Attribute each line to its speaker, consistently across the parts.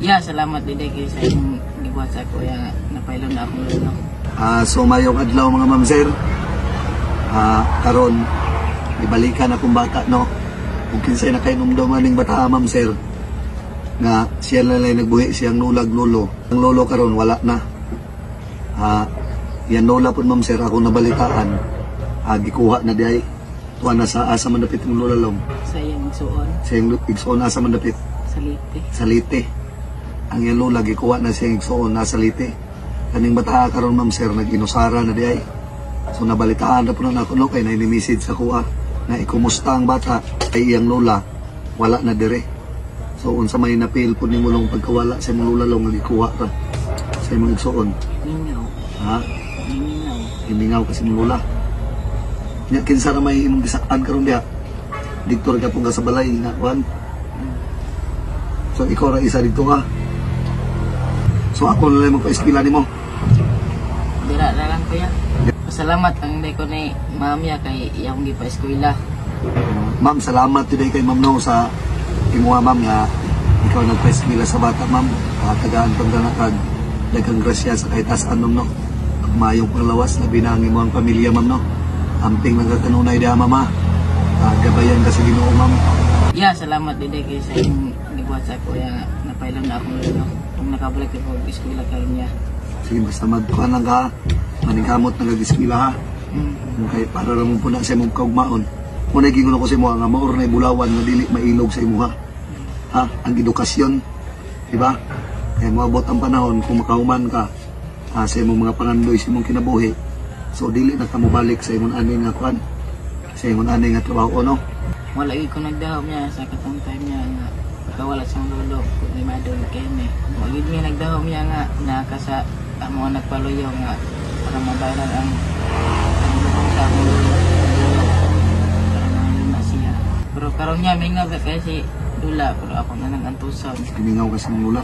Speaker 1: Yeah, salamat din kay sa imong gibuhat sa ako ya, napailom na akong lolo.
Speaker 2: So mayong adlaw, mga ma'am, sir. Karon ibalikan akong bata, no. Kung kinsay na kahinumdum aning bata, ma'am, sir, nga siya na lang nagbuhi siyang nulag lolo. Ang lolo karon wala na. Yan lola pud, ma'am, sir, ako nabalitaan. Gikuha na diay. Tuwa na sa asa man dapit ng lola, long?
Speaker 1: Sa iyang igsuon.
Speaker 2: Sa iyang igsuon, asa man dapit?
Speaker 1: Sa Leyte.
Speaker 2: Sa Leyte. Ang iyang lola gikuha na siyang igsuon nasa Leyte. Kaning bata karon, ma'am, sir, nag-inusara na diay. So nabalitaan na po na ako, no, kay na message sa kuha na ikumusta ang bata ay iyang lola wala na dire. So unsa may napil po nimo, long, pagkawala sa imong lola, long, nga gikuha ra sa imong igsuon?
Speaker 1: Mingaw.
Speaker 2: Ha?
Speaker 1: Mingaw.
Speaker 2: Imingaw kasi imong lola. Nya kinsa ra may imong gisak-an karon diha? Didto ra ka sa balay nga kuan. So ikaw ra isa dito ka. So ako na lang magpa-eskwela nimo.
Speaker 1: Dira na lang, kuya. Pasalamat ang hindi ko ni ma'am ya kay iyang gipa-eskwela.
Speaker 2: Ma'am, salamat today kay ma'am, no, sa imuha, ma'am, nga ikaw nagpa-eskwela sa bata, ma'am. Tagaan pang na kag daghang grasya sa kahitasan, ma'am, no. Mayong panglawas labi na ang imong pamilya, ma'am, no. Amping lang ka kanunay diha, ma'am, ha. Gabayan ka sa Ginoo, ma'am.
Speaker 1: Yeah, salamat din kay sa imong gibuhat sa ako ya, napailom na akong lolo. Kung nakabalik ko og eskwela karon niya.
Speaker 2: Sige, basta magkuhan lang ka. Maningkamot na kag-eskwela, ha. Okay, para ra mo puna sa imong kaugmaon. Muna gingon ko sa imo nga maor na bulawan nga dili mailog sa imuha. Ha, ang edukasyon, di ba? Kaya moabot ang panahon kung makahuman ka sa imong mga pangandoy sa imong kinabuhi. So dili na ka mobalik sa imong ani nga kuan, sa imong ani nga trabaho, no.
Speaker 1: Wala gyud ko nagdahom niya sa katong time niya nga pagkawala sa lolo problemado kay ni. Wala gyud mi nagdahom niya nga naka sa amo nagpaluyo nga para mabayaran ang lubong sa akong lolo. Para mahilo na siya. Pero karon niya mingaw ka kay si Dula pero ako na lang antuson.
Speaker 2: Gimingaw ka sa imong lola.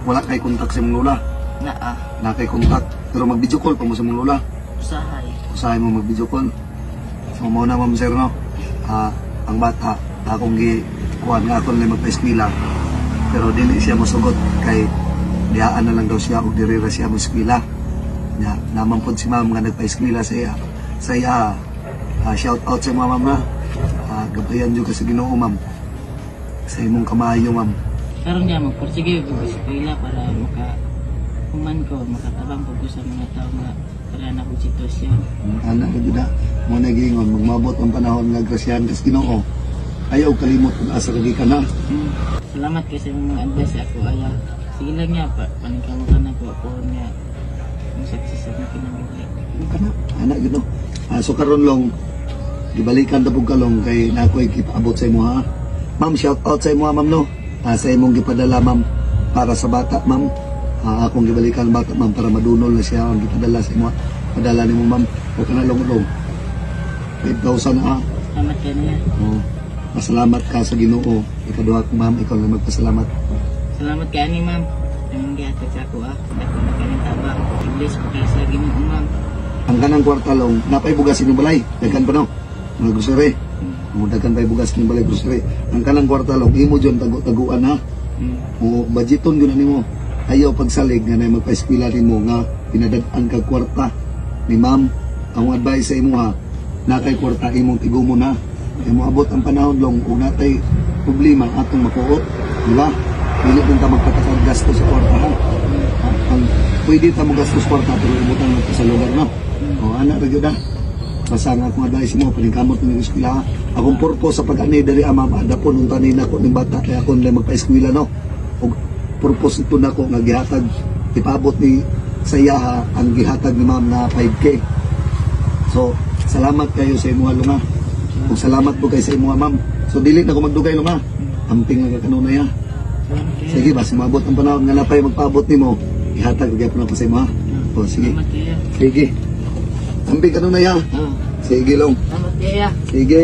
Speaker 2: Wala kay kontak sa imong lola?
Speaker 1: Naa.
Speaker 2: Na kay kontak. Pero mag-video call pa mo sa imong lola?
Speaker 1: Usahay.
Speaker 2: Usahay mo mag-video call. So mao na, ma'am, sir, no. Ang bata akong gi kuan nga akon lang magpa-eskwela pero dili siya mosugot kay dihaan na lang daw siya og diri ra siya mo-eskwela. Nya naman pod si ma'am nga nagpa-eskwela sa iya. Sa iya, shout out sa mga ma'am na. Gabayan jud ka sa Ginoo, ma'am. Sa imong kamayo, ma'am.
Speaker 1: Karon niya magpursige ko sa eskwela para maka human ko makatabang ko sa mga tao nga para na akong sitwasyon.
Speaker 2: Ana ka jud na. Mo na giingon magmabot ang panahon nga grasyahan ka sa Ginoo. Ayaw kalimot kung asa ka gikan na.
Speaker 1: Salamat kay sa imong mga advice ako aya. Sige lang niya pa paningkamot na ko pohon nga ang success sa akong kinabuhi.
Speaker 2: Kana ana gyud, no. So karon long gibalikan ta pug kalong kay na ako'y gipaabot sa imo, ha. Ma'am, shout out sa imo, ma'am, no. Sa imong gipadala, ma'am, para sa bata, ma'am. Akong gibalikan ang bata, ma'am, para madunol na siya ang gipadala sa imo. Padala nimo, ma'am. O kana long long. 5,000 na, ah.
Speaker 1: Salamat kay niya.
Speaker 2: Oh. Pasalamat ka sa Ginoo. Ikaduha ko, ma'am, ikaw lang magpasalamat.
Speaker 1: Salamat kay ani, ma'am. Ang gihatag sa ako, ah. Dako na kay tabang. I-bless po kayo sa Ginoo, ma'am.
Speaker 2: Ang kanang kwarta long, napay bugas inyong balay. Daghan pa, no. Mga grocery. Mo daghan pa'y bugas inyong balay, grocery. Ang kanang kwarta long, imo dyon tago-taguan, ha. O budgeton gyud na nimo. Ayaw pagsalig nga na magpa-eskwela nimo nga pinadag-an kag kwarta ni ma'am. Ang advice sa imo, ha, na kay kwarta imong tigumo na. Kay moabot ang panahon long ug natay problema atong makuot, di ba? Dili din ta magpatakag gasto sa kwarta, ha. Ha? Ang pwede ta mo gastos kwarta pero ibutang nato sa lugar, no. O ana ra gyud, ha. Basta nga akong advice mo, paningkamot mo ng eskwela, ha. Akong purpose sa pag-ani diri, ama, maadapon unta ni nako ning bata kay ako nila magpa-eskwela, no. Ug purpose ito nako nga gihatag ipaabot ni sa iyaha ang gihatag ni ma'am na 5K. So, salamat kayo sa imuha, lunga. Ug salamat po kay sa imuha, ma'am. So dili na ko magdugay, lunga. Amping nga ka kanunay, ha.
Speaker 1: Salamat kayo.
Speaker 2: Sige, basta maabot ang panahon nga napay magpaabot nimo, ihatag ko gyapon ako sa imo, ha. O sige.
Speaker 1: Salamat kayo.
Speaker 2: Sige. Amping kanunay, ha.
Speaker 1: Oh.
Speaker 2: Sige long.
Speaker 1: Salamat kayo.
Speaker 2: Sige.